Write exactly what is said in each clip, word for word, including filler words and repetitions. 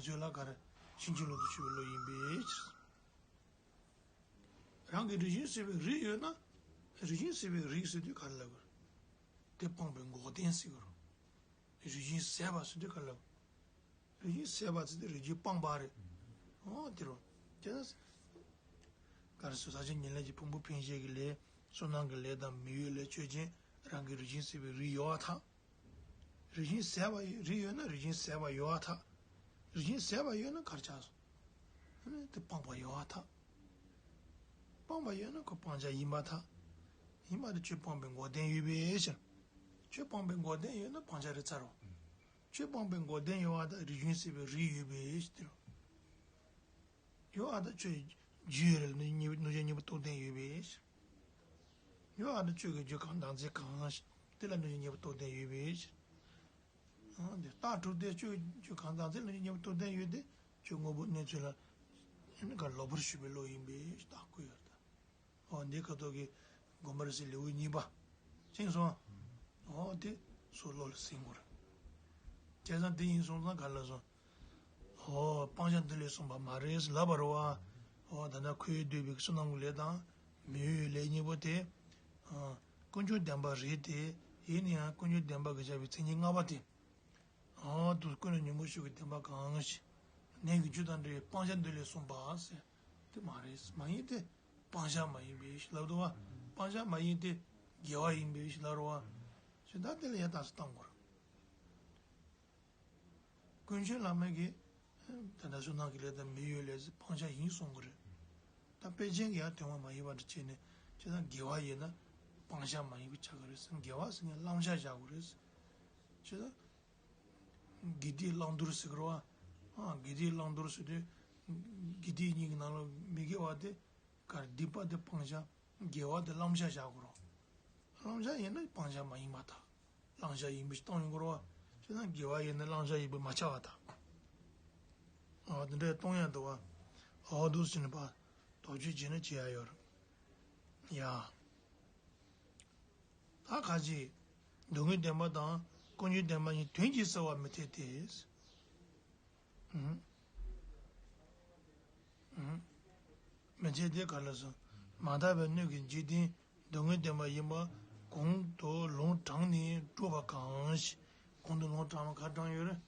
ཚོད་ལ་ག་རེ་ཕྱིན་ཅི་ལོག་ཏུ་ཆུད་པའི་བློ་ཡིན་པའི་ཕྱིར། རང་གི་རིགས་ཤིང་ཟད་པའི་རིགས་ཡོད་ན། རིགས་ཤིང་ཟད་པའི་རིགས་ཟེར་དུས་ག་རེ་ལབ་དགོས་རེད། དེ་སྤངས་པའི་འགོག་བདེན་ཟེར་དགོས་རེད། རིགས་ཤིང་ཟད་པ་ཟེར་དུས་ག་རེ་ལབ། རིགས་ཤིང་ཟད་པ་ཟེར་དུས་རིགས་ཤིང་སྤངས་པ་རེད། འོ་དེ་རུ། དེ་ལ་ག་རེ་ཟེར། ཟག་བཅས་ཉེར་ལེན་གྱི་ཕུང་པོ་འཕེན་བྱེད་ཀྱི་ལས། བསོད་ནམས་ཀྱི་ལས་དང་མི་ཡུལ་ལས་ཆོས་ཅན། རང་གི་རིགས་ཤིང་ཟད་པའི་རིགས་ཡོད་པར་ཐལ། རིགས་ཤིང་ཟད་པ་ཡི་རིགས་ཡོད་ན་རིགས་ཤིང་ཟད་པ་ཡོད་པར་ཐལ། རིགས་ཤིང་ཟད་པ་ཡོད་ན་ག་རེ་ཆགས་སོང་། དེ་སྤངས་པ་ཡོད་པར་ཐལ། སྤངས་པ་ཡོད་ན་ཁོ་སྤང་བྱ་ཡིན་པར་ཐལ། ཡིན་པ་དེ་ཆོས་སྤངས་པའི་འགོག་བདེན་ཡོད་པའི་ཕྱིར། ཆོས་སྤངས་པའི་འགོག་བདེན་ཡོད་ན་སྤང་བྱ་རེད་ཚར་རོ། ཆོས་སྤངས་པའི་འགོག་བདེན་ཡོད་པར་ཐལ། རིགས་ཤིང་ཟད་པའི་རིགས་ཡོད་པའི་ཕྱིར་ཏེ། ཡོད་པར་ཐལ། ཆོས་རྒྱུ་ཡོད་རེད། གནོད་བྱེད་གཉིས་པོ་རྟོགས་ལྡན་ཡོད་པའི་ཕྱིར། ཡོད་པར་ཐལ། ཆོས་ཀྱི་རྒྱུ་གང་དང་ཚེ་གང་ཞིག་དེ་ལ་གནོད་བྱེད་གཉིས་པོ་རྟོགས་ལྡན་ཡོད་པའི་ཕྱིར། འོ་དེ་རྟགས་གྲུབ་སྟེ་ཆོས་ཀྱི་རྒྱུ་གང་དང་ཚེ་གནོད་བྱེད་གཉིས་པོ་རྟོགས་ལྡན་ཡོད་དེ། ཆོས་དངོས་པོ་གནས་ཚུལ་ལ་ཨ་ནི་ག་ལོག་པར་ཞུགས་པའི་བློ་ཡིན་པའི་རྟགས་བཀོད་ཡོད་རེད། འོ་འདི་ཁ་ཐོག་གི་དགོངས་པ་རེད་ཟེར། ལེའུ་གཉིས་པ་ཕྱིན་སོང་། འོ་དེ་སོ་བློ་ལ་ཟིན་དགོས་རེད། བྱས་ཙང་དེ་ཡིན་སོང་ཙང་ག་ལ་སོང་། འོ་སྤང་བྱ་འདི་ལས་གསུངས་པ་མ་རེད་ལབ་པ་རེད་བ། འོ་ད་ལྟ་ཁོས་འདོད་པའི་བསོད་ནམས་ཀྱི་ལས་དང་མི་ཡུལ་ལས་གཉིས་པོ་དེ། ཨ། ཀུན་འབྱུང་བདེན་པ་རེད་དེ། ཡིན་ན་ཡང་ཀུན་འབྱུང་བདེན་པ་གིས་བཞག་པའི་མཚན་ཉིད་ལྔ་པ་དེ། འོ་དུ་ཀུན་ནས་ཉོན་མོངས་ཤུགས་ཀྱི་བདེན་པ་གང་ཞིག་ནད་ཀྱི་རྒྱུ་དང་འབྲེལ་བའི་སྤང་བྱ་འདི་ལས་གསུངས་པ་ཟེར། དེ་མ་རེད། མ་ཡིན་ཏེ། སྤང་བྱ་མ་ཡིན་པའི་ཕྱིར་ལབ་འདུག་བ། སྤང་བྱ་མ་ཡིན་ཏེ། དགེ་བ་ཡིན་པའི་ཕྱིར་ལབ་རེད་བ། ཞེས་ད་དེ་ལ་ཡང་རྟགས་སུ་བཏང་དགོས་རེད། ཀུན་མཁྱེན་བླ་མ་གིས་ད་ལྟ་བསོད་ནམས་ཀྱི་ལས་དང་མི་ཡུལ་ལས་སྤང་བྱ་ཡིན་གསུང་གི་རེད། ད་དཔེ་ཅན་གྱི་ཡང་དོན་དག་མ་ཡིན་པ་འདྲ་བྱས་ནས། བྱས་ཙང་དགེ་བ་ཡིན་ན་སྤང་བྱ་མ་ཡིན་པ་ཆགས་ཀྱི་རེད་ཟེར། དགེ་བ་ཟེར་མཁན་བླང་བྱ་བཞག་དགོས་རེད། བྱས་ཙང་དགེ་སྡིག་བླང་དོར་ཟེར་གི་རེད་བ། ཨ། དགེ་སྡིག་བླང་དོར་ཟེར་དུས། དགེ་སྡིག་གཉིས་ཀྱི་ནང་ལ་མི་དགེ་བ་དེ། ག་རེ། སྡིག་པ་དེ་སྤང་བྱ། དགེ་བ་དེ་བླང་བྱ་བཞག་དགོས་རེད། བླང་བྱ་ཡིན་ན་སྤང་བྱ་མ་ཡིན་པར་ཐལ། བླང་བྱ་ཡིན་པའི་ཕྱིར་བཏང་ཡོང་དགོས་རེད་བ། བྱས་ཙང་དགེ་བ་ཡིན་ན་བླང་བྱ་ཡིན་པས་མ་ཁྱབ་པར་ཐལ། འོ་དེ་འདྲའི་གཏོང་ཡག་འདུག་བ། འོ་འདུག་ཟེར་ནས་ཕར་དོགས་གཅོད་བྱས་ན་བྱེད་ཡག་ཡོད་རེད། ཡ། ད་ཁ་ཅིག་སྡུག་བསྔལ་བདེན་པ་དང་ཀུན་འབྱུང་བདེན་པ་གཉིས་དོན་གྱིས་གསལ་བར་མི་འཐད་དེ། ཨུམ། ཨུམ། མི་འཐད་དེ་ག་ལ་སོང་། མ་དག་པའི་སྣོད་ཀྱི་འཇིག་རྟེན་སྡུག་བསྔལ་བདེན་པ་ཡིན་པ་གོང་དུ་ལུང་དྲངས་ནས་སྒྲུབ་པ་གང་ཞིག་གོང་དུ་ལུང་དྲངས་པ་ག་དྲངས་ཡོད་རེད།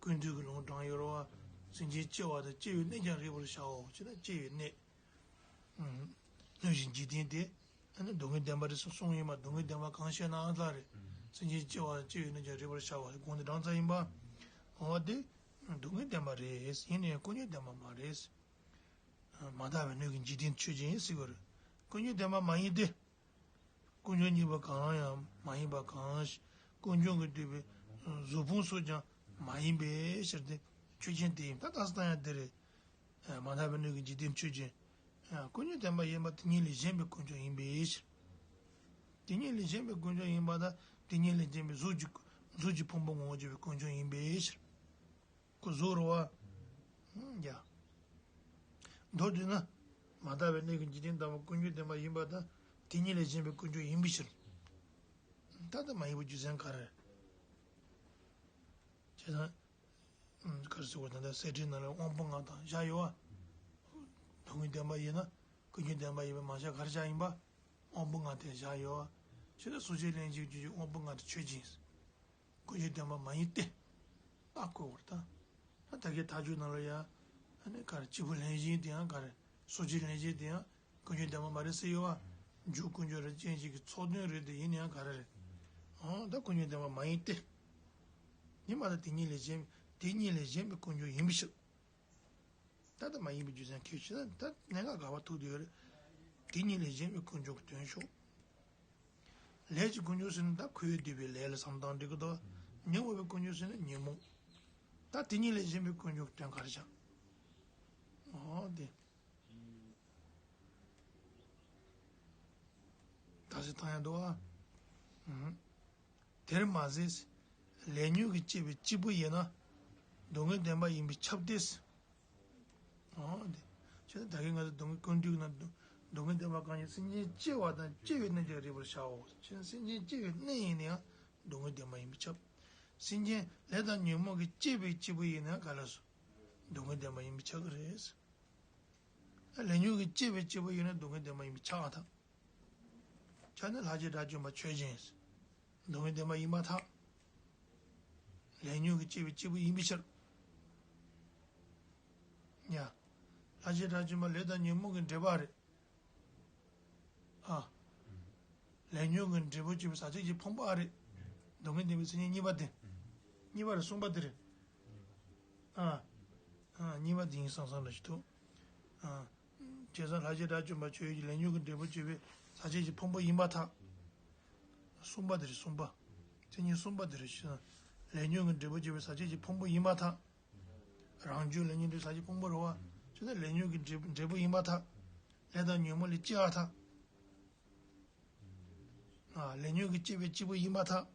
ཀུན་བཏུས་ཀྱི་ལུང་དྲངས་ཡོད་རེད་བ། སེམས་ཅན་སྐྱེ་བ་དང་སྐྱེ་བའི་གནས་ཀྱང་རིག་པར་བྱའོ་ཞེ་ན། སྐྱེ་བའི་གནས། ཨུམ། སྣོད་ཀྱི་འཇིག་རྟེན་དེ། ཨ་ནི་སྡུག་བསྔལ་བདེན་པ་རེད་གསུངས་ཡིན་པ། སྡུག་བསྔལ་བདེན་པ་གང་ཞེ་ན་ཨ་ཙ་རེད། སེམས་ཅན་སྐྱེ་བ་དང་སྐྱེ་བའི་གནས་ཀྱང་རིག་པར་བྱའོ་ཞེས་གོང་དུ་དྲངས་ཚར་ཡིན་པ། འོ་དེ་སྡུག་བསྔལ་བདེན་པ་རེད། ཡིན་ནའི་ཀུན་འབྱུང་བདེན་པ་མ་རེད། མ་དག་པའི་སྣོད་ཀྱི་འཇིག་རྟེན་ཆོས་ཅན་ཟེར་གྱི་རེད། ཀུན་འབྱུང་བདེན་པ་མ་ཡིན་ཏེ། ཀུན་འབྱུང་གཉིས་པོ་གང་ལ་ཡང་མ་ཡིན་པ་གང་ཞིག་ཀུན་འབྱུང་གིས་བསྡུས་པའི་གཟུགས་ཕུང་སོགས་ཀྱང་མ་ཡིན་པའི་ཕྱིར་ཏེ། ཆོས་ཅན་དེ་ཡིན། ད་རྟགས་སུ་བཏང་ཡག་དེ་རེད། མ་དག་པའི་སྣོད་ཀྱི་འཇིག་རྟེན་ཆོས་ཅན། ཀུན་འབྱུང་བདེན་པ་ཡིན་པ་དེ་ཉིད་ལས་གཞན་པའི་ཀུན་འབྱུང་ཡིན་པའི་ཕྱིར། དེ་ཉིད་ལས་གཞན་པའི་ཀུན་འབྱུང་ཡིན་པ་དང་། དེ་ཉིད་ལས་གཞན་པའི་གཟུགས་ཀྱི་གཟུགས་ཀྱི་ཕུང་པོ་ངོ་བོ་བྱས་པའི་ཀུན་འབྱུང་ཡིན་པའི་ཕྱིར། ཁོ་གཟུགས་རེད་བ། ཡ། མདོར་བསྡུས་ན། མ་དག་པའི་སྣོད་ཀྱི་འཇིག་རྟེན་དང་པོ་ཀུན་འབྱུང་བདེན་པ་ཡིན་པ་དང་། དེ་ཉིད་ལས་གཞན་པའི་ཀུན་འབྱུང་ཡིན་པའི་ཕྱིར། ད་ལྟ་མ་ཡིན་པའི་རྒྱུ་མཚན་ག་རེ། བྱས་ཙང་། ག་རེ་ཟེར་བ། ད་ལྟ་གསེར་ཁྲིའི་ནང་ལ་དབང་པོ་ལྔ་དང་བཞག་ཡོད་བ། སྡུག་བསྔལ་བདེན་པ་ཡིན་ན། ཀུན་འབྱུང་བདེན་པ་ཡིན་པས་མ་བཞག་ག་རེ་བཞག་ཡིན་པ། དབང་པོ་ལྔ་དེ་བཞག་ཡོད་བ། བྱས་ཙང་གཟུགས་ཅན་ལྷན་སྐྱེས་ཀྱི་དབང་པོ་ལྔ་དེ་ཆོས་ཅན། ཀུན་འབྱུང་བདེན་པ་མ་ཡིན་ཏེ། ད་བཀོད་པར་ད། ད་ལྟ་གི་མཐའ་དཔྱོད་ནང་ལ་ཡང་། ཨ་ནི་ག་རེ། སྐྱེས་བུ་ལྷན་སྐྱེས་དེ་ཡང་ག་རེ། གཟུགས་ཅན་ལྷན་སྐྱེས་དེ་ཡང་ཀུན་འབྱུང་བདེན་པ་མ་རེད་ཟེར་ཡོད་བ། འཇུག་ཀུན་འབྱུང་རེད། རྐྱེན་གཞན་གྱི་ཚོགས་དོན་རེད་དེ། ཡིན་ན་ཡང་ག་རེ་རེད། ཨང་། ད་ཀུན་འབྱུང་བདེན་པ་མ་ཡིན་ཏེ། ཡིན་པ་དང་། དེ་ཉིད་ལས་གཞན། དེ་ཉིད་ལས་གཞན་པའི་ཀུན་འབྱུང་ཡིན་པའི་ཕྱིར། ད་ལྟ་མ་ཡིན་པའི་རྒྱུ་མཚན་གལ་ཆེ་ན། ད་གནད་འགག་ག་པར་ཐུག་བསྡད་ཡོད་རེད། དེ་ཉིད་ལས་གཞན་པའི་ཀུན་འབྱུང་གི་དོན་ཞོག་ལས་ཀྱི་ཀུན་འབྱུང་ཟེར་ན་ད་ཁོས་འདོད་པའི་ལས་ལ་བསམ་བཏང་འགྲིག་གི་འདུག་ཉོན་མོངས་པའི་ཀུན་འབྱུང་ཟེར་ན་ཉོན་མོངས། ད་དེ་ཉིད་ལས་གཞན་པའི་ཀུན་འབྱུང་གི་དོན་ག་རེ་བྱ། འོ་དེ། ད་ཟེར་བཏང་ཡག་འདུག་ཨ། ཨུམ། དེར་མ་ཟད། ལས་ཉོན་གྱིས་སྐྱེས་པའི་སྐྱེས་བུ་ཡིན་ན། སྡུག་བསྔལ་བདེན་པ་ཡིན་པས་ཁྱབ་སྟེ། འོ་དེ། བྱས་ཙང་ད་གིན་ང་ཚོ་སྡུག་བསྔལ་ཀུན་འདུས་ན། སྡུག་བསྔལ་བདེན་པ་གང་ཞིག་སེམས་ཅན་སྐྱེ་བ་དང་སྐྱེ་བའི་གནས་ཀྱང་རིག་པར་བྱའོ། བྱས་ཙང་སེམས་ཅན་སྐྱེ་བའི་གནས་ཡིན་ན་ཡང་སྡུག་བསྔལ་བདེན་པ་ཡིན་པས་ཁྱབ། སེམས་ཅན་ལས་དང་ཉོན་མོངས་ཀྱིས་སྐྱེས་པའི་སྐྱེས་བུ་ཡིན་ན་ཡང་ག་ལ་སོ། སྡུག་བསྔལ་བདེན་པ་ཡིན་པས་ཁྱབ་ཀྱི་རེད། ལས་ཉོན་གྱིས་བསྐྱེད་པའི་སྐྱེས་བུ་ཡིན་ན་སྡུག་བསྔལ་བདེན་པ་ཡིན་པས་ཁྱབ་པར་ཐལ། ཁྱབ་ན་ལྷག་བཅས་དགྲ་བཅོམ་པ་ཆོས་ཅན། སྡུག་བསྔལ་བདེན་པ་ཡིན་པར་ཐལ། ལས་ཉོན་གྱིས་བསྐྱེད་པའི་སྐྱེས་བུ་ཡིན་པའི་ཕྱིར། ཡ། ལྷག་བཅས་དགྲ་བཅོམ་པ་ལས་དང་ཉོན་མོངས་ཀྱི་འབྲེལ་པ་རེད། ཨ། ལས་ཉོན་གྱི་འབྲས་བུ་བཅོས་པའི་ཟག་བཅས་ཀྱི་ཕུང་པོ་ཨ་རེད། སྡུག་བསྔལ་བདེན་པའི་མཚན་ཉིད་གཉིས་པ་དེ། གཉིས་པ་རེད། གསུམ་པ་དེ་རེད། ཨ། ཨ། གཉིས་པ་དེ་ཡིན་བསམ་བསམ་འདྲ་ཞིག་འདུག་ཨ། བྱས་ཙང་ལྷག་བཅས་དགྲ་བཅོམ་པ་ཆོས་ཅན། ལས་ཉོན་གྱི་འབྲས་བུ་བཅོས་པའི་ཟག་བཅས་ཀྱི་ཕུང་པོ་ཡིན་པར་ཐལ། གསུམ་པ་དེ་རེད། གསུམ་པ། མཚན་ཉིད་གསུམ་པ་དེ་རེད། ཞེ་ན། ལས་ཉོན་གྱི་འབྲས་བུ་བཅོས་པའི་ཟག་བཅས་ཀྱི་ཕུང་པོ་ཡིན་པར་ཐལ། རང་རྒྱུ་ལས་ཉོན་འབྲས་ཟག་བཅས་ཕུང་པོ་རེད་བ། ཅི་ལྟར་ལས་ཉོན་གྱི་འབྲས་འབྲས་བུ་ཡིན་པར་ཐལ། ལས་དང་ཉོན་མོངས་ལས་སྐྱེ་བར་ཐལ། ཨ། ལས་ཉོན་གྱིས་བསྐྱེད་པའི་སྐྱེས་བུ་ཡིན་པར་ཐལ།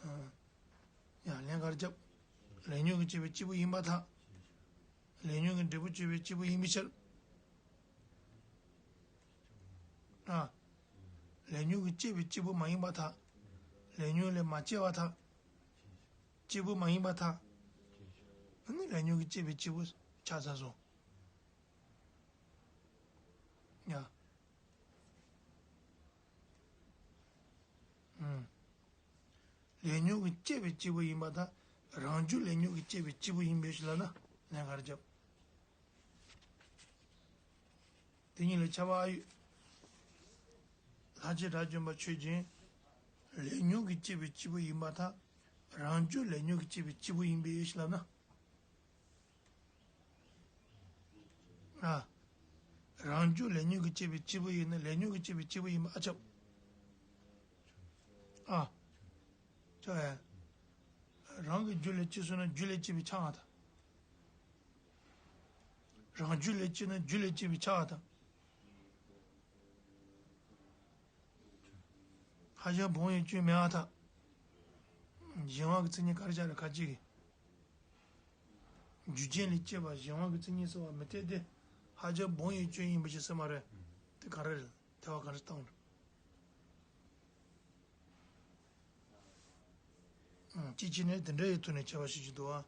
ཨ། ཡང་ལན་ག་རེ་རྒྱབ། ལས་ཉོན་གྱིས་བསྐྱེད་པའི་སྐྱེས་བུ་ཡིན་པར་ཐལ། ལས་ཉོན་གྱི་འབྲས་བུ་བཅོས་པའི་སྐྱེས་བུ་ཡིན་པའི་ཕྱིར། ཨ། ལས་ཉོན་གྱིས་བསྐྱེད་པའི་སྐྱེས་བུ་མ་ཡིན་པར་ཐལ། ལས་ཉོན་ལས་མ་སྐྱེས་པར་ཐལ། སྐྱེས་བུ་མ་ཡིན་པར་ཐལ། ཨ་ནི་ལས་ཉོན་གྱིས་བསྐྱེད་པའི་སྐྱེས་བུ་ཆགས་ཚར་སོང་། ཡ། ཨུམ། ལས་ཉོན་གྱིས་བསྐྱེད་པའི་སྐྱེས་བུ་ཡིན་པར་ཐལ། རང་རྒྱུ་ལས་ཉོན་གྱིས་བསྐྱེད་པའི་སྐྱེས་བུ་ཡིན་པའི་ཕྱིར་ལབ་ན་ལན་ག་རེ་རྒྱབ། དེ་གཉིས་ལ་ཁྱད་པར་ཨ་ཡོད། ལྷག་བཅས་དགྲ་བཅོམ་པ་ཆོས་ཅན། ལས་ཉོན་གྱིས་བསྐྱེད་པའི་སྐྱེས་བུ་ཡིན་པར་ཐལ། རང་རྒྱུ་ལས་ཉོན་གྱིས་བསྐྱེད་པའི་སྐྱེས་བུ་ཡིན་པའི་ཕྱིར་ལབ་ན། ཨ། རང་རྒྱུ་ལས་ཉོན་གྱིས་བསྐྱེད་པའི་སྐྱེས་བུ་ཡིན་ན་ལས་ཉོན་གྱིས་བསྐྱེད་པའི་སྐྱེས་བུ་ཡིན་པ་ཨ་ཁྱབ། ཨ། ཁྱབ་ཨེ། རང་གི་རྒྱུ་ལས་སྐྱེས་སོང་ན་རྒྱུ་ལས་སྐྱེས་པའི་ཆགས་པ་དང་། རང་རྒྱུ་ལས་སྐྱེས་ན་རྒྱུ་ལས་སྐྱེས་པའི་ཆགས་པ་དང་། ཧ་ཅང་བུང་བའི་སྐྱོན་མེད་པར་ཐལ། གཞན་དབང་གི་མཚན་ཉིད་ག་རེ་ཆགས་རེད། ཁ་ཅིག་གིས། རྒྱུ་རྐྱེན་ལས་སྐྱེས་པ་གཞན་དབང་གི་མཚན་ཉིད་ཟེར་བ་མི་འཐད་དེ། ཧ་ཅང་བུང་བའི་སྐྱོན་ཡིན་པ་ཞིག་སེམས་མ་རེད། དེ་ག་རེ་རེད། དེ་བ་ག་རེ་བཏང་རེད། ཨང་། ཅི་ཕྱིར་ནས་དེ་འདྲ་ཡི་ཐོག་ནས་ཁྱད་པར་ཤེས་ཀྱི་འདུག་ཨ།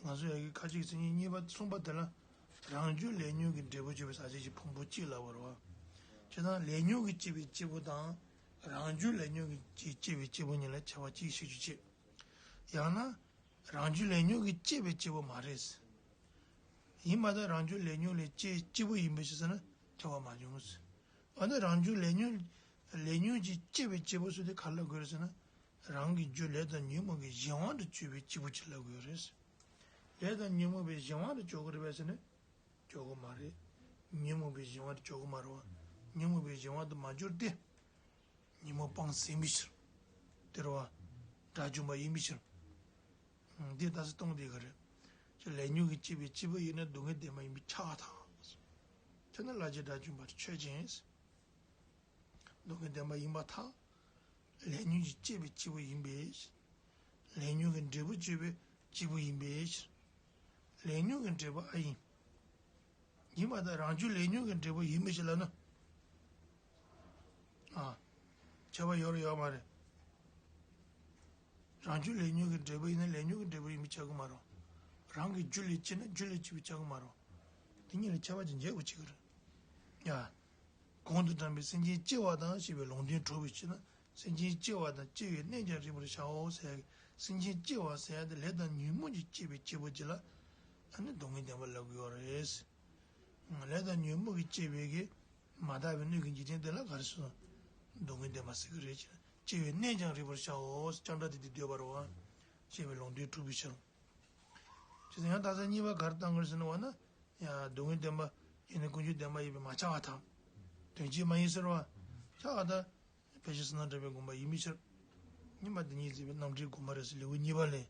ང་ཚོ་ཡ་གི་ཁ་ཅིག་མཚན་ཉིད་གཉིས་པ་གསུམ་པ་དེ་ལ། རང་རྒྱུ་ལས་ཉོན་གྱི་འབྲས་བུ་བཅོས་པའི་ཟག་བཅས་ཀྱི་ཕུང་པོ་གཅིག་ལབ་པ་རེད་བ། བྱས་ཙང་ལས་ཉོན་གྱིས་བསྐྱེད་པའི་སྐྱེས་བུ་དང་། རང་རྒྱུ་ལས་ཉོན་གྱིས་བསྐྱེད་པའི་སྐྱེས་བུ་གཉིས་ལ་ཁྱད་པར་གཅིག་ཤེས་རྒྱུ་བྱེད། ཡང་ན། རང་རྒྱུ་ལས་ཉོན་གྱིས་བསྐྱེད་པའི་སྐྱེས་བུ་མ་རེད། ཡིན་པ་དང་རང་རྒྱུ་ལས་ཉོན་ལས་སྐྱེས་སྐྱེས་བུ་ཡིན་པའི་ཕྱིར་ཟེར་ན་ཁྱད་པར་མ་བྱུང་། འོ་ན་རང་རྒྱུ་ལས་ཉོན། ལས་ཉོན་གྱིས་བསྐྱེད་པའི་སྐྱེས་བུ་ཟེར་དེ་ག་རེ་ལབ་དགོས་རེད་ཟེར་ན། རང་གི་རྒྱུ་ལས་དང་ཉོན་མོངས་ཀྱི་གཞན་དབང་དུ་གྱུར་པའི་སྐྱེས་བུ་ཅིག་ལབ་དགོས་རེད། ལས་དང་ཉོན་མོངས་པའི་གཞན་དབང་དུ་གྱུར་གྱི་རེད་པས་ཟེར་ན། གྱུར་གྱི་མ་རེད། ཉོན་མོངས་པའི་གཞན་དབང་དུ་གྱུར་གྱི་མ་རེད་བ། ཉོན་མོངས་པའི་གཞན་དབང་དུ་མ་གྱུར་ཏེ། ཉོན་མོངས་སྤངས་ཟིན་པའི་ཕྱིར། དེ་རེད་བ། དགྲ་བཅོམ་པ་ཡིན་པའི་ཕྱིར། འདི་ལྟ་སུ་གཏོང་དེ་ག་རེད། ཅི་ལས་ཉོན་གྱིས་བསྐྱེད་པའི་སྐྱེས་བུ་ཡིན་ན་སྡུག་བསྔལ་བདེན་པ་ཡིན་པས་ཁྱབ་པར་ཐལ། ཁྱོད་ནི་ལྷག་བཅས་དགྲ་བཅོམ་པ་ཆོས་ཅན། སྡུག་བསྔལ་བདེན་པ་ཡིན་པར་ཐལ། ལས་ཉོན་གྱིས་བསྐྱེད་པའི་སྐྱེས་བུ་ཡིན་པས། ལས་ཉོན་གྱི་འབྲས་བུ་བཅོས་པའི་སྐྱེས་བུ་ཡིན་པས། ལས་ཉོན་གྱི་འབྲས་བུ་ཨ་ཡིན། ཡིན་པ་དང་རང་རྒྱུ་ལས་ཉོན་གྱི་འབྲས་བུ་ཡིན་པའི་ཕྱིར་ལབ་ན། ཨ། ཁྱད་པར་ཡོད་རེད་ཡོད་མ་རེད། རང་རྒྱུ་ལས་ཉོན་གྱི་འབྲས་བུ་ཡིན་ན་ལས་ཉོན་གྱི་འབྲས་བུ་ཡིན་པས་ཁྱབ་ཀྱི་མ་རེད། རང་གི་རྒྱུ་ལས་སྐྱེས་ན་རྒྱུ་ལས་སྐྱེས་པས་ཁྱབ་ཀྱི་མ་རེད། དེ་གཉིས་ལ་ཁྱད་པར་ཅིག་འབྱེད་དགོས་བྱེད་ཀྱི་རེད། ཡ། གོང་དུ་དྲངས་པའི་སེམས་ཅན་སྐྱེ་བ་དང་ཞེས་པའི་ལུང་དོན་གྲུབ་པའི་ཕྱིར་ན། སེམས་ཅན་སྐྱེ་བ་དང་སྐྱེ་བའི་གནས་ཀྱང་རིག་པར་བྱའོ་ཟེར་ཡ་གི་སེམས་ཅན་སྐྱེ་བ་ཟེར་ཡ་དེ་ལས་དང་ཉོན་མོངས་ཀྱིས་བསྐྱེད་པའི་སྐྱེས་བུ་ཅིག་ལ་ཨ་ནི་སྡུག་བསྔལ་བདེན་པ་ལབ་ཀྱི་ཡོད་རེད། ལས་དང་ཉོན་མོངས་ཀྱིས་བསྐྱེད་པའི་གི་མ་དག་པའི་སྣོད་ཀྱི་འཇིག་རྟེན་དེ་ལ་ག་རེ་ཟེར། སྡུག་བསྔལ་བདེན་པ་ཟེར་གི་རེད་ཅེ་ན། སྐྱེ་བའི་གནས་ཀྱང་རིག་པར་བྱའོ་ཟེར་ཀྱང་སྒྲ་དེ་དེ་འདོད་པ་རེད་བ། ཞེས་པའི་ལུང་དོན་གྲུབ་པའི་ཕྱིར། ཅེས་ཡང་རྟགས་གསལ་གཉིས་པ་ག་རེ་བཏང་གི་རེད་ཟེར་ན་བ་ན། ཡང་སྡུག་བསྔལ་བདེན་པ་ཡིན་ན་ཀུན་འབྱུང་བདེན་པ་ཡིན་པས་མ་ཁྱབ་པར་ཐལ། དོན་གཅིག་མ་ཡིན་ཟེར་བ། ཁྱབ་པར་ཐལ། ཕལ་ཆེར་བསོད་ནམས་གྲགས་པའི་དགོངས་པ་ཡིན་པའི་ཕྱིར། ཉི་མ་འདི་ཉིད་གཟིགས་པའི་རྣམ་འགྲེལ་དགོངས་པ་རེད་ཟེར་ལེའུ་གཉིས་པ་ལས།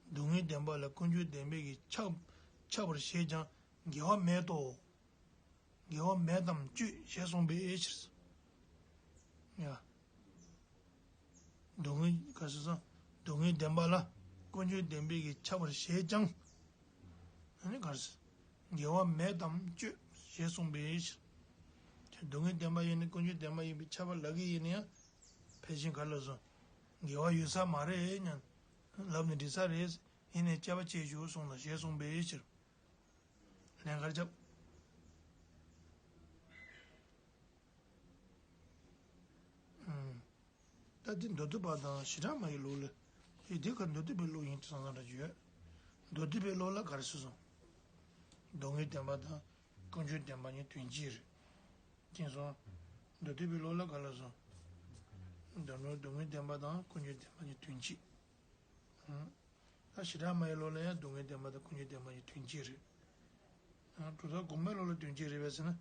སྡུག་བསྔལ་བདེན་པ་ལ་ཀུན་འབྱུང་བདེན་པའི་གི་ཁྱབ་ཁྱབ་པར་བྱེད་ཀྱང་འགལ་བ་མེད་དོ། འགལ་བ་མེད་དམ་དཔྱོད་ཞེས་གསུངས་པའི་ཕྱིར། ཡ། སྡུག་བསྔལ་ག་ཟེར་སོང་། སྡུག་བསྔལ་བདེན་པ་ལ་ཀུན་འབྱུང་བདེན་པའི་གི་ཁྱབ་པར་བྱེད་ཀྱང་། ཨ་ནི་ག་རེ་ཟེར། འགལ་བ་མེད་དམ་དཔྱོད་ཞེས་གསུངས་པའི་ཕྱིར། སྡུག་བསྔལ་བདེན་པ་ཡིན་ན་ཀུན་འབྱུང་བདེན་པ་ཡིན་པས་ཁྱབ་པ་ལབ་ཀྱི་ཡིན་ན་ཡང་། ཕལ་ཆེར་ག་རེ་ལབ་སོང་། འགལ་བ་ཡོད་ས་མ་རེད་སྙམ། ལབ་ནས་འགྲིག་ས་རེད། ཡིན་ནས་དཔྱད་པ་བྱེད་ཤོག་གསུངས་ལ་ཞེས་གསུངས་པའི་ཕྱིར། ལན་གར་རྒྱབ། ཨུམ། ད་འདི་མདོ་སྡུད་པ་དང་ཞི་དྲག་མ་ཡི་ལུགས་ལ། ཡི་འདི་ཁ་མདོ་སྡུད་པའི་ལུགས་ཡིན་དུ་སང་སང་འདྲ་ཅིག་ཡོད། མདོ་སྡུད་པའི་ལུགས་ལ་ག་རེ་ཟེར་སོང་། སྡུག་བསྔལ་བདེན་པ་དང་ཀུན་འབྱུང་བདེན་པ་གཉིས་དོན་གཅིག་རེད། མཁྱེན་སོང་། མདོ་སྡུད་པའི་ལུགས་ལ་ག་ལ་སོང་། མདོ་སྡུད་བདེན་པ་དང་ཀུན་འབྱུང་བདེན་པ་གཉིས་དོན་གཅིག་ཨང་། ད་ཞི་དྲག་མ་ཡི་ལུགས་ལ་ཡང་སྡུག་བསྔལ་བདེན་པ་དང་ཀུན་འབྱུང་བདེན་པ་གཉིས་དོན་གཅིག་རེད། ཨང་། གྲུབ་མཐའ་གོང་མའི་ལུགས་ལ་དོན་གཅིག་རེད་པས་ཟེར་ན།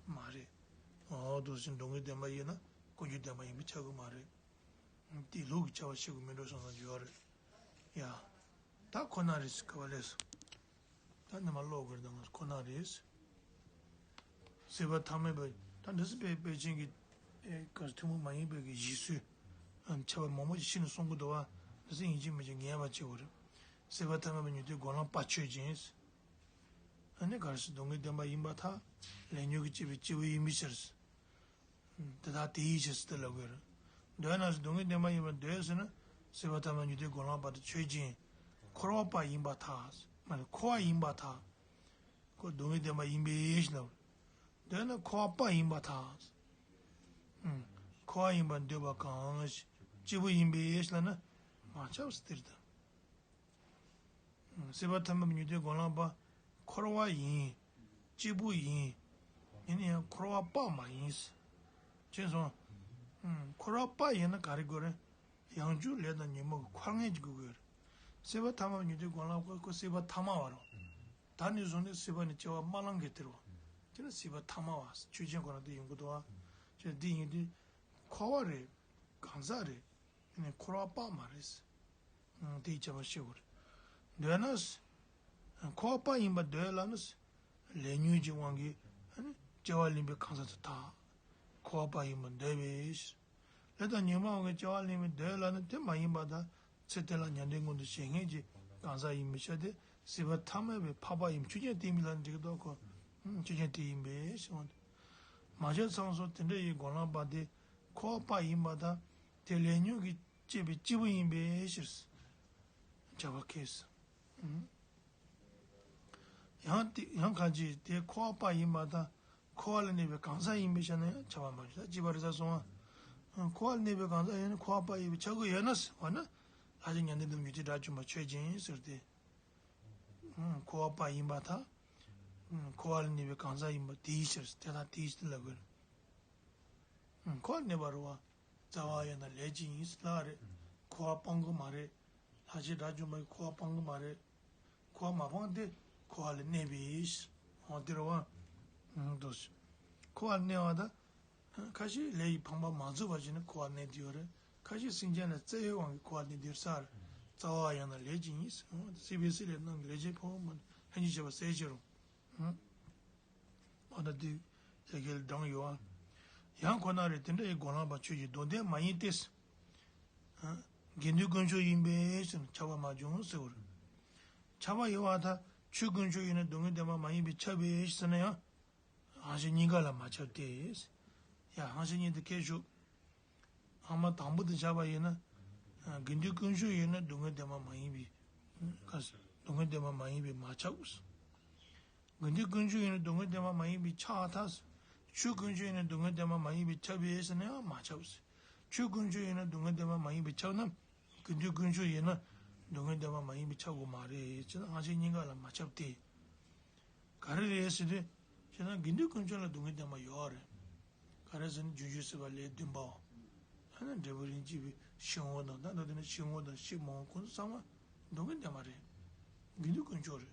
མ་རེད། འོ་འདུག་སེ་སྡུག་བསྔལ་བདེན་པ་ཡིན་ན་ཀུན་འབྱུང་བདེན་པ་ཡིན་པས་ཁྱབ་ཀྱི་མ་རེད། དེ་ལུགས་ཀྱི་ཁྱབ་པ་ཤེས་དགོས་མིན་འགྲོ་སོང་ཙང་ཡོད་རེད། ཡ། ད་ཁོ་ན་རེད་ཟེར་ག་བ་ལས་སོ། ད་ནི་མ་ཀློག་དགོས་དང་ཁོ་ན་རེད། སྲིད་པ་ཐ་མལ་པའི་ད་འདི་སྲིད་པའི་པཎ་ཆེན་གྱི་ཨེ་ག་ཐུན་མོང་མ་ཡིན་པའི་གི་གཞི་སྲོལ། ཨ་ནི་ཁྱབ་པ་མང་པོ་ཞིག་ཕྱི་ནས་གསུང་གི་འདུག་བ། འདི་སྲིད་ཡིན་གཅིག་མིན་གཅིག་ངེས་པར་བྱེད་དགོས་རེད། སྲིད་པ་ཐ་མལ་པའི་ཉོན་ཐོས་སྒོམ་ལམ་པ་ཆོས་ཅན། ཨ་ནི་ག་རེ་ཟེར་སྡུག་བསྔལ་བདེན་པ་ཡིན་པར་ཐལ། ལས་ཉོན་གྱིས་བསྐྱེད་པའི་སྐྱེས་བུ་ཡིན་པའི་ཕྱིར། དེ་དག་དེའི་ཕྱིར་ཟེར་ཏེ་ལབ་དགོས་རེད། འདོད་ན་ཟེར་སྡུག་བསྔལ་བདེན་པ་ཡིན་པར་འདོད་ཟེར་ན། སྲིད་པ་ཐ་མལ་ཉོན་ཐོས་སྒོམ་ལམ་པ་དེ་ཆོས་ཅན། འཁོར་བ་པ་ཡིན་པར་ཐལ། མ་རེད་འཁོར་བ་ཡིན་པར་ཐལ། ཁོ་སྡུག་བསྔལ་བདེན་པ་ཡིན་པའི་ཕྱིར་ལབ། འདོད་ན་འཁོར་བ་པ་ཡིན་པར་ཐལ། ཨུམ། འཁོར་བ་ཡིན་པར་འདོད་པ་གང་ཞིག་སྐྱེས་བུ་ཡིན་པའི་ཕྱིར་ལབ་ན། མ་ཁྱབ་ཟེར་དེ་རེད་ད། སྲིད་པ་ཐ་མལ་པའི་ཉོན་ཐོས་སྒོམ་ལམ་པ། འཁོར་བ་ཡིན། སྐྱེས་བུ་ཡིན། ཡིན་ན་ཡང་འཁོར་བ་པ་མ་ཡིན། མཁྱེན་སོང་། འཁོར་བ་པ་ཡིན་ན་ག་རེ་དགོས་རེད། ཡང་འཇུག་ལས་དང་ཉོན་མོངས་ཀྱི་འཁོར་ངེས་ཀྱི་དགོས་དགོས་རེད། སྲིད་པ་ཐ་མལ་པའི་ཉོན་ཐོས་སྒོམ་ལམ་པ་ཁོ་སྲིད་པ་ཐ་མལ་པ་རེད། ད་ནས་བཟུང་ནས་སྲིད་པ་ནས་སྐྱེ་བ་མ་བླངས་མཁན་དེ་རེད་བ། དེ་ནི་སྲིད་པ་ཐ་མལ་པ་ཆོས་ཅན་ཁོ་ན་དེ་ཡོང་གི་འདུག་བ། ཅེས་འདི་ཡིན་དུས། འཁོར་བ་རེད། གང་ཟག་རེད། ཡིན་ནའི་འཁོར་བ་པ་མ་རེད། ཨང་། དེའི་ཁྱད་པར་ཤེས་དགོས་རེད། འདོད་ན། འཁོར་བ་པ་ཡིན་པར་འདོད་ལབ་ན། ལས་ཉོན་གྱི་དབང་གིས་སྐྱེ་བ་ལེན་པའི་གང་ཟག་དེ་དག་འཁོར་བ་པ་ཡིན་པར་འདོད་པའི་ཕྱིར། ལས་དང་ཉོན་མོངས་དབང་གིས་སྐྱེ་བ་ལེན་པར་འདོད་ལབ་ན་དེ་མ་ཡིན་པར་ཐལ། ཚེ་དེ་ལ་མྱང་འདས་མངོན་དུ་བྱེད་མཁན་གྱི་གང་ཟག་ཡིན་པའི་ཕྱིར་ཏེ། སྲིད་པ་ཐ་མལ་པའི་འཕགས་པ་ཡིན་ཆོས་ཅན་དེ་མིན་ལ་འགྲིག་གི་འདུག་གོ། ཆོས་ཅན་དེ་ཡིན་པའི་ཕྱིར། མ་ཁྱབ་ཚང་སོགས་དེ་འདྲ་ཡི་སྒོམ་ལམ་པ་དེ་འཁོར་བ་པ་ཡིན་པར་ཐལ། དེ་ལས་ཉོན་གྱིས་བསྐྱེད་པའི་སྐྱེས་བུ་ཡིན་པའི་ཕྱིར། ཁྱབ་པ་ཁེལ། ཡང་དེ་ཡང་གང་ཅི་དེ་འཁོར་བ་པ་ཡིན་པར་ཐལ། འཁོར་བ་ལ་གནས་པའི་གང་ཟག་ཡིན་པའི་ཕྱིར་ན་ཡང་ཁྱབ་པ་མ་ཞུ་ད་ཅི་པ་རེ་ས་སོང་བ། འཁོར་བ་ལ་གནས་པའི་གང་ཟག་ཡིན་ན་འཁོར་བ་པ་ཡིན་པའི་ཆ་གོ་ཡོད་ན་ཟེར་བ་ན། ལྷ་ཆོས་ཉན་ལྡན་དུ་མྱུར་མཐའི་དགྲ་བཅོམ་པ་ཆོས་ཅན་ཟེར་ཏེ། འཁོར་བ་པ་ཡིན་པར་ཐལ། འཁོར་བ་ལ་གནས་པའི་གང་ཟག་ཡིན་པ་དེའི་ཕྱིར་དེ་དང་དེའི་ཕྱིར་ལབ་དགོས། འཁོར་བ་གནས་པ་རེད་བ། རྩ་བ་ཡོད་ན་ལས་ཅི་ཡིན་ལ་རེད། འཁོར་བ་སྤང་གི་མ་རེད། ལྷ་ཆོས་དགྲ་བཅོམ་པ་ཡིས་འཁོར་བ་སྤང་གི་མ་རེད། འཁོར་བ་མ་སྤངས་ཏེ་འཁོར་བ་ལ་གནས་པའི་ཕྱིར། འོ་དེ་རེད་བ། འདུག་འཁོར་བ་ལ་གནས་པ་དང་། ཁ་ཤས་ལས་ཀྱི་ཕངས་པ་མ་རྫོགས་པ་བྱས་ནས་འཁོར་བ་གནས་བསྡད་ཡོད་རེད། ཁ་ཤས་སེམས་ཅན་ལ་བརྩེ་བའི་དབང་གིས་འཁོར་བ་གནས་བསྡད་ཡོད་ས་རེད། རྩ་བ་ཡང་ན་ལས་ཀྱི་ཡིན། སྲིད་པའི་སྲིད་ལས་རྣམས་ཀྱི་ལས་ཀྱི་ཕུང་པོ་མ་ལྷན་ཅིག་བྱེད་པ་ཟད་ཕྱིར་རོ། འོ་ད་དེ་ཡ་གིར་བགྲངས་ཡོད་ཨ། ཡང་ཁོ་ན་རེ་དེ་འདྲ་ཡི་སྒོམ་ལམ་པ་ཆོས་ཀྱི་སྡུག་བདེན་མ་ཡིན་ཏེ། དགེ་འདུན་དཀོན་མཆོག་ཡིན་པའི་ཕྱིར་ཁྱབ་པ་མ་བྱུང་ཟེར་བར། ཁྱབ་པ་ཡོད་པར་ཐལ། ཆོས་དཀོན་མཆོག་ཡིན་ན་སྡུག་བསྔལ་བདེན་པ་མ་ཡིན་པས་ཁྱབ་པའི་ཕྱིར་ཟེར་ན་ཡང་། རང་བཞིན་གཉིས་ཀ་ལ་མ་ཁྱབ་སྟེ། ཡ་རང་བཞིན་གཉིས་དེ་སྐད་ཞུ། ཨ་མ་དང་པོ་དེ་བཞག་པ་ཡིན་ན། དགེ་འདུན་དཀོན་མཆོག་ཡིན་ན་སྡུག་བསྔལ་བདེན་པ་མ་ཡིན་པའི། སྡུག་བསྔལ་བདེན་པ་མ་ཡིན་པས་མ་ཁྱབ། དགེ་འདུན་དཀོན་མཆོག་ཡིན་ན་སྡུག་བསྔལ་བདེན་པ་མ་ཡིན་པས་ཁྱབ་པར་ཐལ། ཆོས་དཀོན་མཆོག་ཡིན་ན་སྡུག་བསྔལ་བདེན་པ་མ་ཡིན་པས་ཁྱབ་པས་ཟེར་ན་ཡང་མ་ཁྱབ། ཆོས་དཀོན་མཆོག་ཡིན་ན་སྡུག་བསྔལ་བདེན་པ་མ་ཡིན་པས་ཁྱབ་ན། དགེ་འདུན་དཀོན་མཆོག་ཡིན་ན་སྡུག་བསྔལ་བདེན་པ་མ་ཡིན་པས་ཁྱབ་དགོས་མ་རེད། ཅེས་ན་རང་བཞིན་གཉིས་ཀ་ལ་མ་ཁྱབ་སྟེ། ག་རེ་རེད་ཟེར་དུས། ཅེས་ན་དགེ་འདུན་དཀོན་མཆོག་ལ་སྡུག་བསྔལ་བདེན་པ་ཡོད་རེད། ག་རེ་ཟེར་ན་རྒྱུན་ཞུགས་སྲིད་པ་ལས་བདུན་པའོ། ཨ་ནི་འབྲས་བུ་རིན་ཆེན་གྱི་ཤིང་འོ་དང་ད་ལྟ་དེ་ནི་ཤིང་འོ་དང་ཤིང་མོ་ཁོ་ཚོ་ཚང་མ་སྡུག་བསྔལ་བདེན་པ་རེད། དགེ་འདུན་དཀོན་མཆོག་རེད།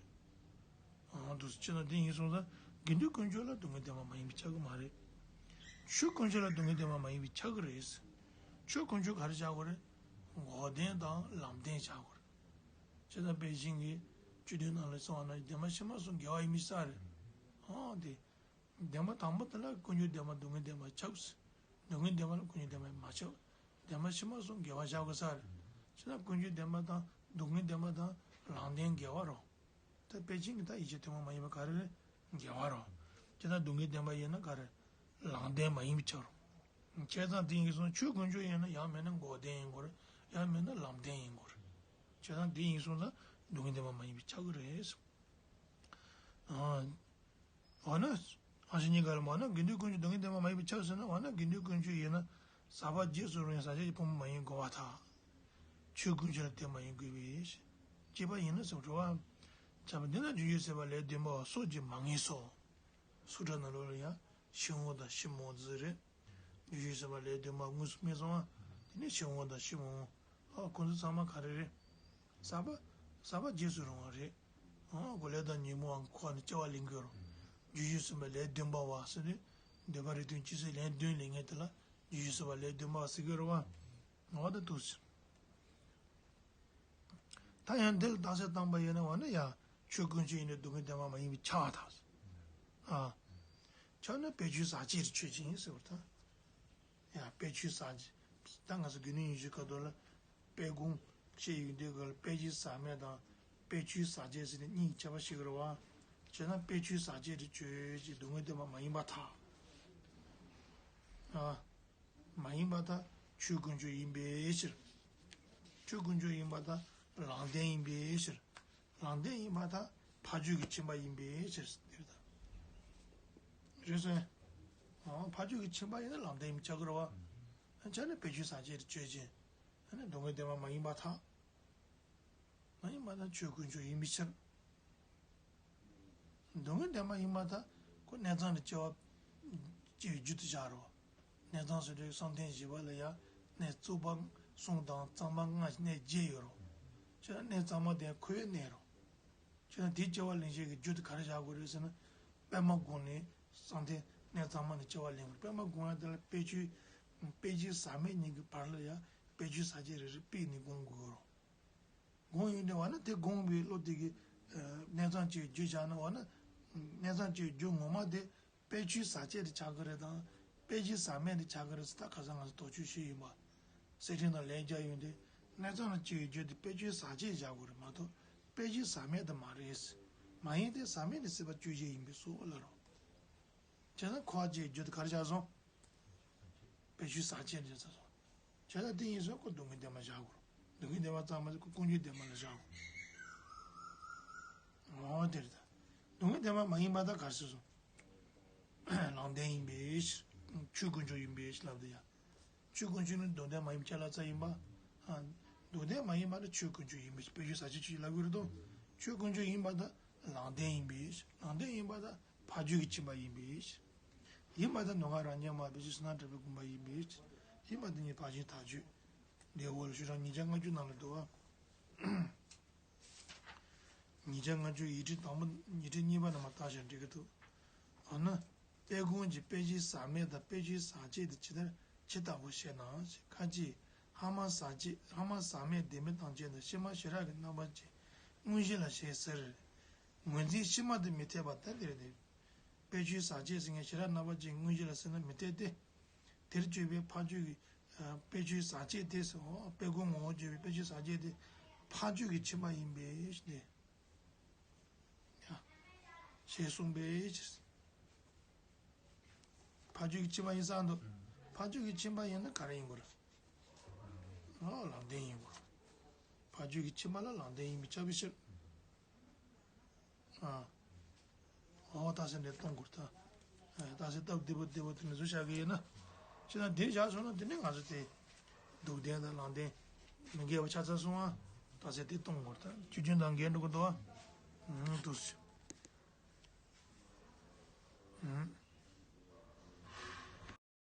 ཨང་། དུ་ཅི་ན་དེ་ཡིན་སོང་ཙང་དགེ་འདུན་དཀོན་མཆོག་ལ་སྡུག་བསྔལ་བདེན་པ་མ་ཡིན་པའི་ཆགས་ཀྱི་མ་རེད། ཆོས་དཀོན་མཆོག་ལ་སྡུག་བསྔལ་བདེན་པ་མ་ཡིན་པའི་ཆགས་ཀྱི་རེད། ཆོས་དཀོན་མཆོག་ག་རེ་ཆགས་དགོས་རེད། འགོག་བདེན་དང་ལམ་བདེན་ཆགས་དགོས་རེད། ཅི་ལྟར་དཔལ་ཆེན་གྱིས་བཅུད་བསྡུས་ནང་ལ་གསུངས་པ་ན་བདེན་པ་ཕྱི་མ་གསུམ་འགལ་བ་ཡིན་མི་ས་རེད། ཨང་། དེ། བདེན་པ་དང་པོ་དེ་ལ་ཀུན་འབྱུང་བདེན་པ་སྡུག་བསྔལ་བདེན་པ་ཁྱབ། སྡུག་བསྔལ་བདེན་པ་ལ་ཀུན་འབྱུང་བདེན་པ་མ་ཁྱབ། བདེན་པ་ཕྱི་མ་གསུམ་འགལ་བ་བཞག་དགོས་ས་རེད། ཅི་ལྟར་ཀུན་འབྱུང་བདེན་པ་དང་སྡུག་བསྔལ་བདེན་པ་དང་ལམ་བདེན་འགལ་བ་རོ། ད་དཔེ་ཅན་གྱི་ད་ཡིད་ཆེས་ཐུན་མོང་མ་ཡིན་པ་ག་རེ་རེད། འགལ་བ་རོ། ཅི་ལྟར་སྡུག་བསྔལ་བདེན་པ་ཡིན་ན་ག་རེ། ལམ་བདེན་མ་ཡིན་པ་ཆགས་རོ། བྱས་ཙང་དེ་ཡིན་སོང་ཆོས་དཀོན་མཆོག་ཡིན་ན་ཡང་མིན་ན་འགོག་བདེན་ཡིན་དགོས་རེད། ཡང་མིན་ན་ལམ་བདེན་ཡིན་དགོས་རེད། བྱས་ཙང་དེ་ཡིན་སོང་ཙང་སྡུག་བསྔལ་བདེན་པ་མ་ཡིན་པས་ཁྱབ་ཀྱི་རེད། འོ་ན། ཨ་ཞེ་གཉིས་ཀ་ལ་འོ་ན་དགེ་འདུན་ཀུན་སྤྱོད་སྡུག་བསྔལ་བདེན་པ་མ་ཡིན་པས་ཁྱབ་ཟེར་ན། འོ་ན་དགེ་འདུན་ཀུན་སྤྱོད་ཡིན་ན་ཟག་པ་རྗེས་སུ་རུང་བའི་ཟག་བཅས་ཀྱི་ཕུང་པོ་མ་ཡིན་དགོས་པར་ཐལ། ཆོས་ཀུན་སྤྱོད་ལ་དེ་མ་ཡིན་དགོས་པས། ཅེས་པ་ཡིན་ན་ཟེར་བ་རེད་བ། བྱས་པ་འདི་ན་རྗེས་སུ་ཟིན་པ་ལས་བདེན་པ་བ་སོགས་ཀྱིས་མ་ངེས་སོ། སུ་ཏྲ་ནང་ལོགས་ལ་ཡང་ཕྱིར་འོང་དང་ཕྱིར་མི་འོང་ཟེར་རེད། རྗེས་སུ་ཟིན་པ་ལས་བདེན་པ་དངོས་སུ་སྨྲས་སོང་བ། དེ་ནས་ཕྱིར་འོང་དང་ཕྱིར་མི་འོང་། ཨ་ཁོང་ཚོ་ཚང་མ་ག་རེ་རེད། ཟག་པ། ཟག་པ་རྗེས་སུ་རུང་བ་རེད། ཨ་གོ་ལས་དང་ཉོན་མོངས་པ་ཁོ་ནི་སྐྱེ་བ་ལེན་གྱི་ཡོད་རེད། རྗེས་སུ་ཟིན་པ་ལས་བདེན་པ་བ་ཟེར་ནས། འདོད་པ་རིགས་མཐུན་ཅི་སྲིད་ལེན་འདོད་ལེན་མཁན་དེ་ལ་རྗེས་སུ་ཟིན་པ་ལས་བདེན་པ་བ་ཟེར་གྱི་ཡོད་རེད་བ། འོ་ད་འདུག་སེ། ད་ཡང་འདི་ལ་རྟགས་གསལ་བཏང་པ་ཡིན་ན་འོ་ན་ཡང་ཆོས་ཀུན་སྤྱོད་ཡིན་ན་སྡུག་བསྔལ་བདེན་པ་མ་ཡིན་པས་ཁྱབ་པར་ཐལ། ཨ། ཁྱབ་ན་དཔེ་ཆོས་ཟག་བཅས་ཀྱི་ཆོས་ཅན་ཟེར་བ་དང་། ཡང་དཔེ་ཆོས་ཟག་བཅས། ད་ང་ཚོ་དགེ་འདུན་ཉི་ཤུའི་ཁ་ཐོག་ལ་དཔེ་དགོངས་བཤད་ཡོང་དུས་སྐབས་ལ་དཔེ་ཆོས་ཟག་མེད་དང་དཔེ་ཆོས་ཟག་བཅས་ཟེར་ནས་གཉིས་ཁྱད་པར་ཕྱེ་གི་རེད་བ། བྱས་ན་དཔེ་ཆོས་ཟག་བཅས་ཀྱི་ཆོས་ཅན་སྡུག་བསྔལ་བདེན་པ་མ་ཡིན་པར་ཐལ། ཨ། མ་ཡིན་པར་ཐལ། ཆོས་ཀུན་སྤྱོད་ཡིན་པའི་ཕྱིར། ཆོས་ཀུན་སྤྱོད་ཡིན་པར་ཐལ། ལམ་བདེན་ཡིན་པའི་ཕྱིར། ལམ་བདེན་ཡིན་པར་ཐལ། ཕ་རྒྱུད་ཀྱི་ཁྱིམ་པ་ཡིན་པའི་ཕྱིར་ཟེར་ད། རེད་སོང་། ཨ་ཕ་རྒྱུད་ཀྱི་ཁྱིམ་པ་ཡིན་ན་ལམ་བདེན་ཡིན་ཆགས་ཀྱི་རེད་བ། ཨ་བྱས་ན་དཔེ་ཆོས་ཟག་བཅས་ཀྱི་ཆོས་ཅན། ཨ་ནི་སྡུག་བསྔལ་བདེན་པ་མ་ཡིན་པར་ཐལ། མ་ཡིན་པར་ཐལ། ཆོས་ཀུན་སྤྱོད་ཡིན་པའི་ཕྱིར། སྡུག་བསྔལ་བདེན་པ་ཡིན་པར་ཐལ། ཁོ་གནས་ཚང་ནས་སྐྱེ་བ་སྐྱེ་བའི་རྒྱུ་དེ་བཞག་རོགས། གནས་ཚང་ཟེར་དུས་བསམ་གཏན་བཞི་པ་ལ་ཡང་གནས་རྩོག་པ་གསུམ་དང་གཙང་མ་ལྔ་ཞེས་གནས་བརྒྱད་ཡོད་རོགས། བྱས་ན་གནས་གཙང་མ་དེ་ཁོའི་གནས་རོགས། བྱས་ན་དེའི་སྐྱེ་བ་ལེན་བྱེད་ཀྱི་རྒྱུ་དེ་ག་རེ་བཞག་དགོས་རེད་ཟེར་ན། པད་མ་བསྒོམས་ནས་བསམ་གཏན་གནས་གཙང་མ་ནས་སྐྱེ་བ་ལེན་དགོས། པད་མ་བསྒོམ་ཡ་དེ་ལ་དཔེ་ཆོས། དཔེ་ཆོས་ཟག་མེད་གཉིས་ཀྱི་བར་ལ་ཡང་དཔེ་ཆོས་ཟག་བཅས་རེ་རེ་ཕུད་ནས་བསྒོམ་དགོས་རོགས། སྒོམ་ཡོང་དུས་འོ་ན་དེ་སྒོམ་པའི་བློ་དེ་གིས་ཨ་གནས་གཙང་སྐྱེ་བའི་རྒྱུ་བཞག་ན། འོ་ན་གནས་གཙང་སྐྱེ་བའི་རྒྱུ་ངོ་མ་དེ་དཔེ་ཆོས་ཟག་བཅས་དེ་ཆགས་ཀྱི་རེད་དང་། དཔེ་ཆོས་ཟག་མེད་དེ་ཆགས་ཀྱི་རེད་ཟེར། ད་ཁ་སང་ང་ཚོ་དོགས་གཅོད་བྱས་ཡིན་པ། གསེར་ཕྲེང་དང་ལན་རྒྱག་ཡོང་དུས་གནས་གཙང་ལ་སྐྱེ་བའི་རྒྱུ་དེ་དཔེ་ཆོས་ཟག་བཅས་བཞག་དགོས་རེད་མ་གཏོགས་དཔེ་ཆོས་ཟག་མེད་དེ་མ་རེད། མ་ཡིན་ཏེ་ཟག་མེད་ནི་སྲིད་པ་སྤྱོད་བྱེད་ཡིན་པས་སོ་ལབ་རོགས། བྱས་ཙང་ཁོ་བ་ཅིག་རྒྱུ་དེ་ག་རེ་བཞག་སོང་། དཔེ་ཆོས་ཟག་བཅས་ནི་ཟེར་སོང་། བྱས་ཙང་དེ་ཡིན་སོང་ཁོ་སྡུག་བསྔལ་བདེན་པ་བཞག་དགོས། སྡུག་བསྔལ་བདེན་པ་ཙམ་མ་ཟད་ཁོ་ཀུན་འབྱུང་བདེན་པ་ལ་བཞག་དགོས། འོ་དེ་རེད་ད། སྡུག་བསྔལ་བདེན་པ་མ་ཡིན་པ་ད་ག་རེ་ཟེར་སོང་། ལམ་བདེན་ཡིན་པའི་ཕྱིར། ཆོས་ཀུན་སྤྱོད་ཡིན་པའི་ཕྱིར་ལབ་དུས་ཡ། ཆོས་ཀུན་སྤྱོད་ནི་སྡུག་བདེན་མ་ཡིན་པའི་ཁྱད་ལ་རྩ་ཡིན་པ། ཨ། སྡུག་བདེན་མ་ཡིན་པ་ནི་ཆོས་ཀུན་སྤྱོད་ཡིན་པའི་ཕྱིར། དཔེ་ཆོས་ཟག་བཅས་ཆོས་ཅན་ལབ་དགོས་རེད་དོ། ཆོས་ཀུན་སྤྱོད་ཡིན་པ་དང་ལམ་བདེན་ཡིན་པའི་ཕྱིར། ལམ་བདེན་ཡིན་པ་དང་ཕ་རྒྱུད་ཀྱི་ཁྱིམ་པ་ཡིན་པའི་ཕྱིར། ཡིན་པ་དང་ནམ་མཁའ་རང་རྐྱ་མ་སྤེལ་ཕྱིར། བསོད་ནམས་གྲགས་པའི་དགོན་པ་ཡིན་པའི་ཕྱིར། ཡིན་པ་དེ་ཉིད་འཕགས་ཆེན་ཐག་ཆོད། འདིའི་འོག་ལ་ཤོག་གྲངས་ཉིས་བརྒྱ་ལྔ་བཅུ་ནང་ལ་འདུག་བ། ཉིས་བརྒྱ་ལྔ་བཅུ་ཡིག་ཕྲེང་དང་པོ། ཡིག་ཕྲེང་གཉིས་པ་ནང་མར་བལྟས་ཤིག་འགྲིག་གི་འདུག་འོ་ན། དཔེ་དགོངས་ཀྱི་དཔེ་ཆོས་ཟག་མེད་དང་དཔེ་ཆོས་ཟག་བཅས་དེ་ཇི་ལྟར་ཇི་ལྟ་བུ་ཞེ་ན། ཁ་ཅིག་སྔ་མ་ཟག་བཅས། སྔ་མ་ཟག་མེད་བདེན་མེད་དམ་བཅས་དང་། ཕྱི་མ་ཞི་རགས་ཀྱི་རྣམ་པ་ཅན་དངོས་གཞི་ལ་ཞེས་ཟེར། ངོས་འཛིན་ཕྱི་མ་དེ་མི་འཐད་པ་ལྟར་འདིར་ནི། དཔེ་ཆོས་ཟག་བཅས་ཟེར་མཁན་ཞི་རགས་རྣམ་པ་ཅན་དངོས་གཞི་ལ་ཟེར་ན་མི་འཐད་དེ། དེར་སྤྱོད་པའི་ཕ་རྒྱུད་ཀྱི་ཨ་དཔེ་ཆོས་ཟག་བཅས་དེ་ཟེར། འོ་དཔེ་དགོངས་ངོ་བོར་སྤྱོད་པའི་དཔེ་ཆོས་ཟག་བཅས་དེ་ཕ་རྒྱུད་ཀྱི་ཁྱིམ་པ་ཡིན་པའི་ཕྱིར་ཏེ། ཡ། ཞེས་གསུངས་པའི་ཕྱིར། ཕ་རྒྱུད་ཀྱི་ཁྱིམ་པ་ཡིན་ས་འདུག་ཕ་རྒྱུད་ཀྱི་ཁྱིམ་པ་ཡིན་ན་ག་རེ་ཡིན་དགོས་རེད། འོ་ལམ་བདེན་ཡིན་དགོས་རེད། ཕ་རྒྱུད་ཀྱི་ཁྱིམ་པ་ལ་ལམ་བདེན་ཡིན་པས་ཁྱབ་པའི་ཕྱིར། ཨ། འོ་རྟགས་གསལ་འདི་གཏོང་དགོས་ད། ཨ་རྟགས་གསལ་སྟབས་བདེ་པོ་བདེ་པོ་དེ་ནས་བཟོ་བྱ་གི་ཡིན་ན། ཅི་ན་དེ་བཞག་སོང་ན་དེ་ནས་ང་ཚོ་དེ། སྡུག་བདེན་དང་ལམ་བདེན། མི་འགལ་བ་ཆགས་ཚར་སོང་ཨ། རྟགས་གསལ་དེ་གཏོང་དགོས་ད། ཆོས་ཅན་དང་འགལ་འགྲོ་གི་འདུག་ཨ། ཨུམ་འདུག་སེ། ཨུམ།